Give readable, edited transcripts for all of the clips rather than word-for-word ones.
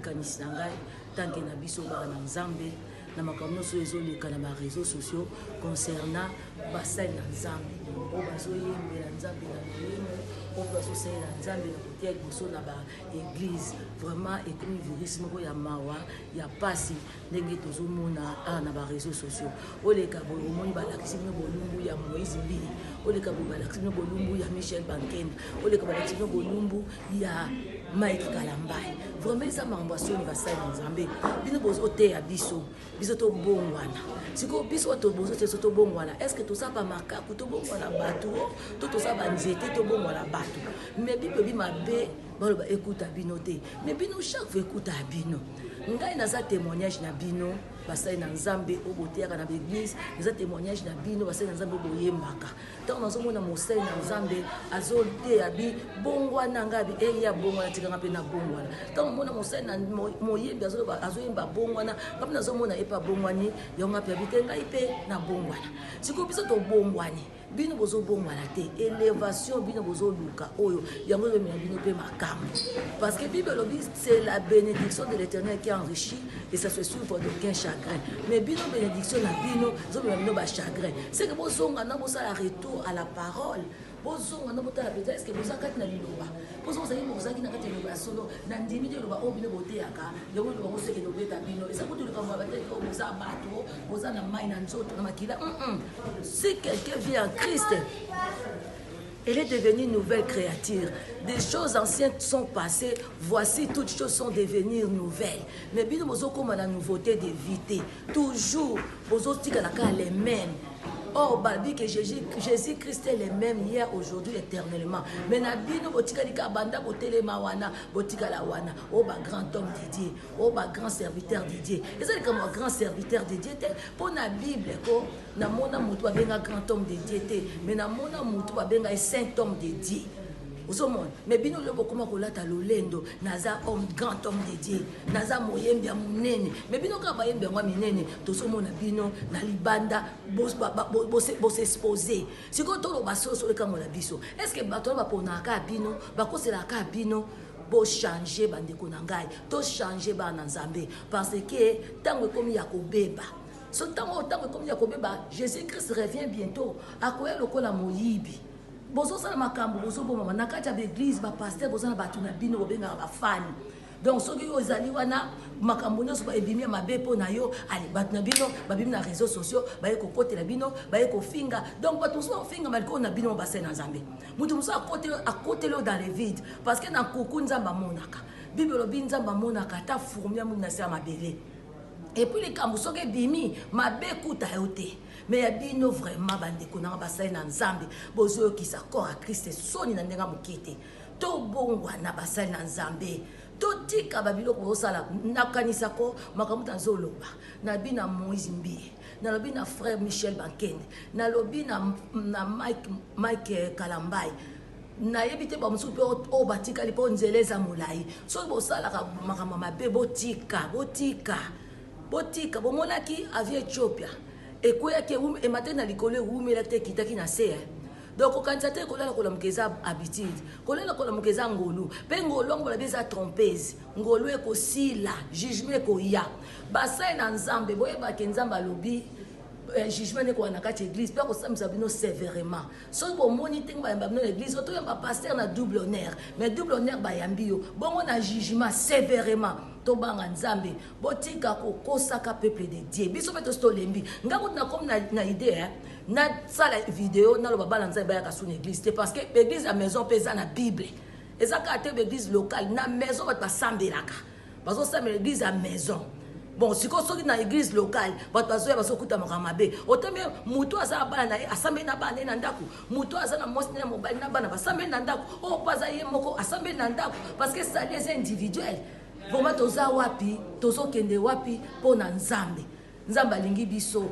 Likanisi na ngai tanke na biso bana na Nzambe na makambo nyonso oyo ezoleka na ba réseaux sociaux concernant basali na Nzambe oyo bazoyembela Nzambe na lolemo, oyo bazosalela Nzambe na koteya liboso na baéglise. Vraiment, ekomi virus moko ya mawa, ya pasi, ndenge tozomona awa na baréseaux sociaux. Oleka boye, omoni balakisi bino bolumbu ya Moïse Mbiye. Oleka boye, balakisi bino bolumbu ya Michel Bankenda. Oleka, balakisi bino bolumbu ya Mike Kalambai. Vraiment, eza makambo ya soni. Basali na Nzambe, bino bozoteya biso, biso tobongwana. Sikoyo biso bato bozoteya biso tobongwana, est ce que toza bamakaku tobongwana bato, to toza banzete tobongwana bato? Mais Bible ebi mabe baloba ekuta bino te, mais bino chaque fois ekuta ya bino. Ngai naza témoignage na bino, basali na Nzambe oyo boteyaka na baéglise. Eza témoignage na bino, basali na Nzambe oyo boyembaka. Ntango nazomona mosali na Nzambe azoteya bi bongwana, ngai bi eya bongwana, tikanga mpe na bongwana. Ntango omona mosali na moyembi azoyemba bongwana, nga mpe nazomona ye mpe abongwani yango, nga mpe abi te, ngai mpe na bongwana. Sikoyo biso tobongwani, bino bozobongwana te. Élévation bino bozoluka oyo, yango ezomela bino mpe makambo, parce que Bible elobi: "C'est la bénédiction de l'Éternel qui enrichit et ça se souffre d'aucun chagrin." Mais bino, bénédiction na bino ezomela bino bachagrin. C'est que bozonga na bosala retour à la parole. Bozonga na botala mpenza est-ce boza kati na liloba. Mposo bozali, bozalaki na kati ya liloba ya solo. Na ndimi te liloba oyo bino boteyaka yango, liloba ngo seke lobeta bino. Eza kutu likambo ya bateki oyo boza bato, boza na mai na nzoto na makila. Si quelqu'un vit en Christ, elle est devenue une nouvelle créature. Des choses anciennes sont passées. Voici, toutes choses sont devenues nouvelles. Mais bino bozokoma la nouveauté de vie te. Toujours bozotikala kaka les mêmes. Or, balobi que Jésus, Jésus Christ est le même hier, aujourd'hui, éternellement. Mais na bino botikali ka banda botelema wana, botikala wana. Oh ba grand homme de Dieu, oh ba grand serviteur de Dieu. Ezali comme un grand serviteur de Dieu te. Pour na Bible ko namona mutu babenga grand homme de Dieu te, mais namona mutu babenga saint homme de Dieu. Ozomona, mais bino lelo bokoma kolata lolendo: naza homme, grand homme de Dieu, naza moyembi ya monene. Mais bino kaka bayembi yango ya minene, tozomona bino na libanda bosexpose. Sikoyo toloba solosolo, ekangola biso. Est ce que bato wana baponaka ya bino, bakoselaka ya bino? Bochange, bandeko na ngai, tochange, bana na Nzambe, parce que ntango ekomi ya kobeba. So ntango ekomi ya kobeba, Jésus Christ revient bientôt, akoya lokola moyibi. Bozosala makambo, bozobomama na kati ya baéglise. Bapasteur, boza na bato na bino bobengaka bafani. Donc soki oyo ezali wana, makambo nyonso ebimi ya mabe mpo na yo, ale bato na bino babimi na réseaux sociaux, baye kokotela bino, baye kofinga. Donc bato mosusu bakofinga malikolo na bino. Basali na Nzambe, moto mosusu akoteli oyo dans le vide, parce que na kuku Nzambe amonaka. Bible elobi Nzambe amonaka ata fourmi amoni na se ya mabele. Et puis likambo soki ebimi mabe ekuta yo te. Mais ya bino vraiment, bandeko nanga basali na Nzambe, bozoyokisa corps ya Christ soni na ndenge ya moke te. Tobongwana, basali na Nzambe, totika babiloko bozosala. Nakanisako makambo nazoloba, nabi na Moïse Mbiye, nalobi na frère Michel Bankende, nalobi na Mike Kalambai. Nayebi te bamosusu mpe oyo batikali, mpo nzela eza molai. Soki bosalaka makambo mabe, botika, botika, botika. Bomonaki avion Ethiopia ekweyaki, emataki na likolo, ewumelaki te, ekitaki na se. Donc kokanisa te kolala kolamuka eza habitude. Kolala kolamuka eza ngolu, mpe ngolu yango balobi eza trompeuse. Ngolu ekosila, jugement ekoya. Basali na Nzambe, boyebake Nzambe alobi jugement nekoka na kati ya église mpe akosambisa bino sévèrement. Soki bomoni ndenge bayamba bino na église, otoyamba pasteur na double honneur, mais double honneur bayambi yo bongo na jugement sévèrement. Tobanga Nzambe, botika kokosaka peuple de Dieu. Biso mpe tosi tolembi. Nga kutu nakomi na idée nasala video, naloba bana Nzambe bayaka su na église te, parce que église ya maison mpe eza na Bible. Eza kaka te baéglise locale. Na maison bato basambelaka, bazosambela église ya maison. Bon, sikoyo soki na église locale bato bazoya, bazokuta makambo mabe. Otemi motu aza na bana na ye, asambeli na bana ye na ndako. Motu aza na mwasi na mobali na bana, basambeli na ndako. Oyo mpo aza ye moko, asambeli na ndako, parce que salut eza individuel. Vraiment, toza wapi? Tozokende wapi? Mpo na Nzambe, Nzambe alingi biso.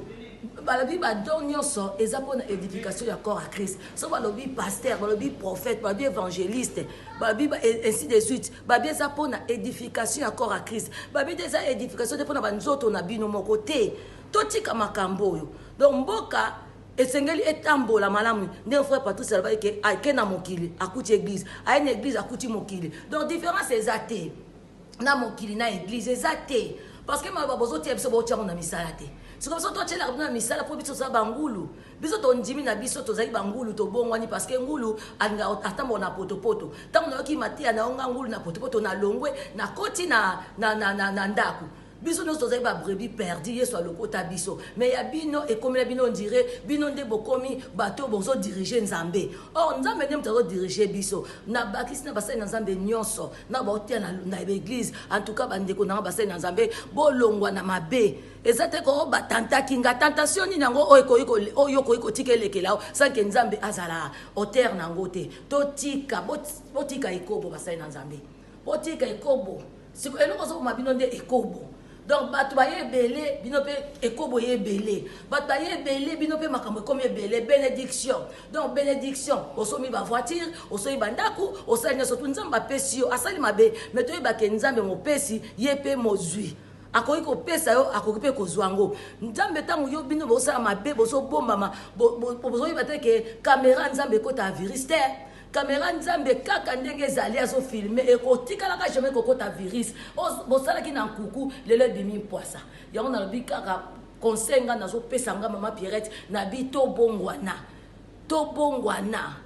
Balobi badon nyonso eza mpona édification ya corps ya Christ. So balobi pasteur, balobi prophète, balobi évangéliste, balobi ainsi de suite, babi eza mpona édification ya corps ya Christ. Babi te eza édification te mpona banzoto na bino moko te. Totika makambo oyo. Donc mboka esengeli etambola malamu. Ndenge frère Patrice alobaki ke ake na mokili, akuti église, aye na église, akuti mokili. Donc différence eza te. Na mokili na église eza te, parce que maloba bozotia biso, botiango na misala te. Sikoyo biso totielaka bino na misala, mpo biso toza bangulu. Biso tondimi na biso tozali bangulu, tobongwani, parce que ngulu alingaka atambola na potopoto. Ntango nayoki mateya na yo, nga ngulu na potopoto, nalongwe, nakoti na ndako. Biso nyonso tozali babrebis perdues, Yesu alokota biso. Mais ya bino ekomela bino, on dirait bino nde bokomi bato bozodiriger Nzambe. Or Nzambe nde moto azodiriger biso. Na bakisi na basali na Nzambe nyonso na baotia na baéglise, en tout cas bandeko nanga basali na Nzambe, bolongwa na mabe. Eza te ko batantaki nga. Tentation nini yango oyo okoki kotika elekela sans que Nzambe azala auteur na yango te? Totika, botika ekobo. Basali na Nzambe, botika ekobo. Siko eloko ozoboma bino nde ekobo. Donc bato baye ebele, bino mpe ekobo ye ebele. Bato baye ebele, bino mpe makambo ekomi ebele. Bénédiction, donc bénédiction, osombi bavoiture, osombi bandako, osali nyonso tu Nzambe apesi yo, asali mabe. Mais toyebake Nzambe mopesi, ye mpe mozwi, akoki kopesa yo, akoki mpe kozwa yango. Nzambe, ntango yo bino bozosala mabe, bozobombama, bozoyeba te ke caméra Nzambe ekota virus te. Caméra Nzambe kaka ndenge ezali, azofilmer, ekotikalaka jamais kokota virus. Bosalaki na nkuku, lelo ebimi mpwasa. Yango nalobi kaka conseil nga nazopesa, nga mama Pierrette nabi, tobongwana, tobongwana.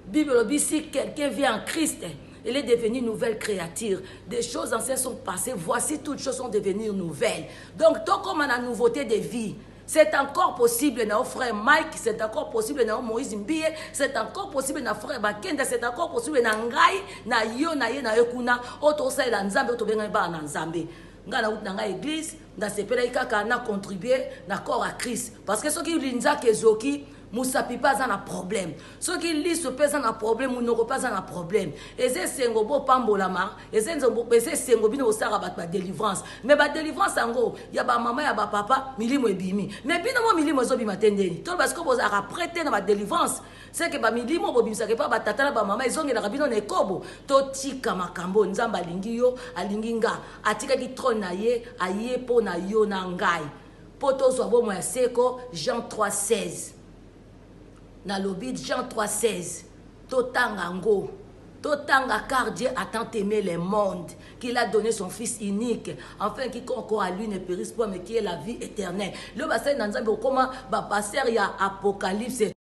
Bible elobi: si quelqu'un vient en Christ, il est devenu une nouvelle créature. Des choses anciennes sont passées, voici, toutes choses sont devenues nouvelles. Donc tokóma na nouveauté de vie. C'est encore possible na frère Mike, c'est encore possible na Moïse Mbiye, c'est encore possible na frère Bakenda, c'est encore possible na ngai, na yo, na ye, na yo kuna oyo tosalela Nzambe, oyo tobengani bana na Nzambe. Ngai nauti na ngai église, nasepelaki kaka na contribuer na corps à Christ, parce que soki linzaka ezoki, mosapi mpe aza na problème, soki liso mpe eza na problème, monoko mpe aza na problème. Eza esengo bopambolama, eza esengo bino bosalaka bato badélivrance. Mais badélivrance yango ya bamama, ya bapapa, milimo ebimi, mais bino mo milimo ezobima te. Ndeni toloba sikoyo, bozalaka prêt te na badélivrance, seke bamilimo bobimisaka epa batata na bamama ezongelaka bino na ekobo. Totika makambo. Nzambe alingi yo, alingi nga. Atikaki trône na ye, aye mpo na yo na ngai, mpo tozwa bomoi ya seko. Jean 3 16, nalobi Jean 3 16, totanga yango, totanga: car Dieu a tant aimé le monde qu'il a donné son fils unique, afin quiconque croit à lui ne périsse pas, mais qu'il ait la vie éternelle. Lelo basali na Nzambe okóma bapasteur ya apocalypse.